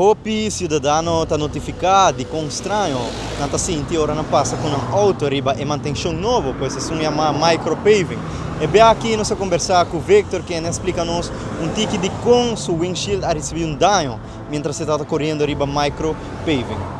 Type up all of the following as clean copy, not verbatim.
Hopi ciudadano ta notifica di con straño nan ta sinti ora nan pasa cu nan auto riba e mantencion nobo, pues esun yama micropaving. E bia aki nos a conversa cu Victor ken a splica nos un tiki di con su windshield a ricibi un daño mientras e tata coriendo riba micropaving.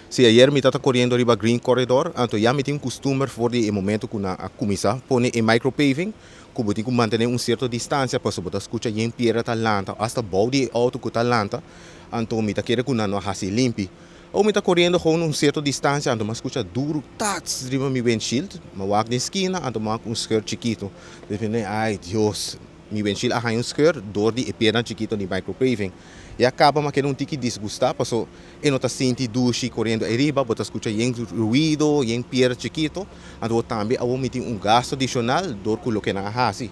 Si, ayera mi tata coriendo riba Green Corridor, anto ya mi tin un custumber for di e momento cu nan a cuminsa pone e micropaving, cu bo tin cu mantene un cierto distancia pasobra bo ta scucha yen piedra ta lanta, hasta bou di e auto cu ta lanta, anto mi ta kere cu nan no a haci limpi. O mi ta coriendo gewoon un cierto distancia, anto mi a scucha duro tats riba mi windshield, mi a wak den skina, anto mi a wak un scheur chikito. Dus mi a ay Dios, mi windshield a haña un scheur door di e piedra chikito di micropaving. Ya caba mi a keda un tiki disgusta paso e no ta sinti dushi coriendo ariba, bo ta scucha yen ruido, yen piedra chikito, anto bo tambe awor mi tin un gasto adicional door cu loke nan a haci.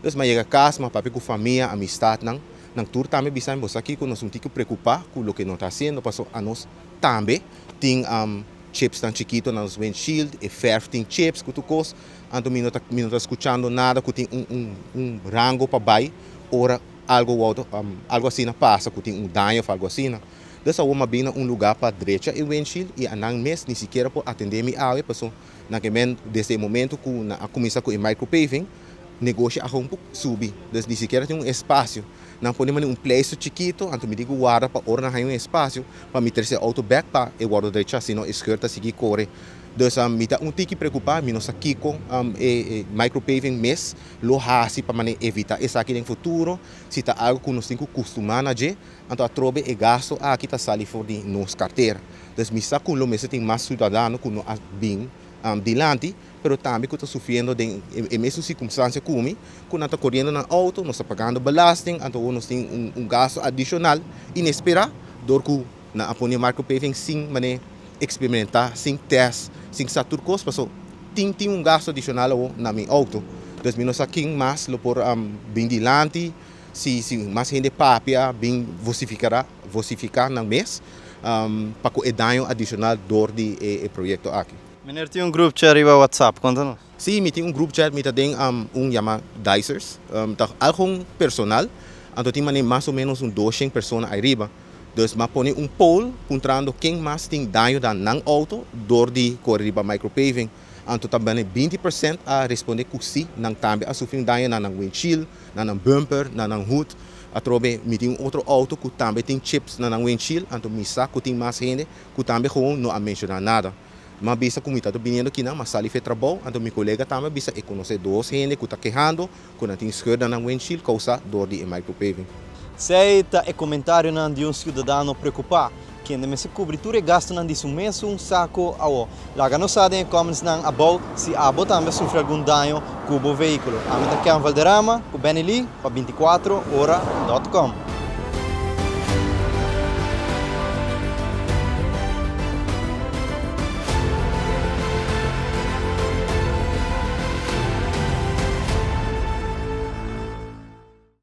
Dus mi a yega cas, mi a papia cu famia, amistadnan, nan tur tambe bisa mi, bo sa kico, nos un tiki preocupa cu loke nos ta haciendo paso anos tambe tin chips tan chikito na nos windshield, e verf tin chips cu tur cos, anto mi no ta scuchando nada cu tin un rango pa bay ora algo asina pasa, cu tin un daño of algo asina. Dus awor m'a bin na un lugar pa drecha e windshield y nan mes ni sikiera por atende mi awe, paso na ke men desde e momento cu nan a cuminsa cu e micropaving, negoshi a un poco subi, dus ni sikiera tin un espacio. Nan pone un pleister chikito, anto mi tin cu warda pa ora nan haya un espacio pa mi trece auto back pa e wordo drecha, sino e scheur ta sigui core. Dus mi ta un tiki preocupa, mi no sa kico e micropaving mes lo hasi pa mane evita esaki den futuro, si ta algo cu nos tin cu custuma na dje, anto atrobe e gasto aki ta sali for di nos cartera. Dus mi sa cu lo mester tin mas ciudadano cu no a bin dilanti, pero tambe cu ta sufriendo den e mesmo circunstancia cu mi, cu nan ta coriendo na auto, nos ta pagando belasting, anto nos tin un gasto adicional inespera, door cu nan a pone micropaving sin mane experimenta, sin test, sin sa tur cos, paso tin un gasto adicional na mi auto. Dus mi no sa ken mas lo por bin dilanti, si mas hende papia, bin vocifica nan mes, pa e daño adicional door di e proyecto aki. Meneer tin un group chat riba WhatsApp, conta nos. Si, mi tin un group chat, mi tin un yama Dicers, ta algo personal, anto tin mane mas o menos un 200 persona ariba. Dus m'a pone un poll puntrando ken mas tin daño na nan auto door di core riba micropaving. Anto tambe 20% a responde cu si, nan tambe a sufri un daño na nan windshield, na nan bumper, na nan hood. Atrobe mi tin un otro auto cu tambe tin chips na nan windshield, anto mi sa cu tin mas hende cu tambe gewoon no a menciona nada. M'a bisa cu mi ta biniendo aki nan, m'a sali for di trabou, anto mi colega tambe bisa e conoce dos hende cu ta kehando, cu nan tin scheur na nan windshield causa door di micropaving. Esey ta e comentario nan di un ciudadano preocupa, kende mester cubri tur e gasto nan di su mesun saco awo. Laga nos sa den comments nan abou si abo tambe a sufri algun daño cu bo vehiculo. Ami ta Ken Valderrama, cu Benny Lee, pa 24ora.com.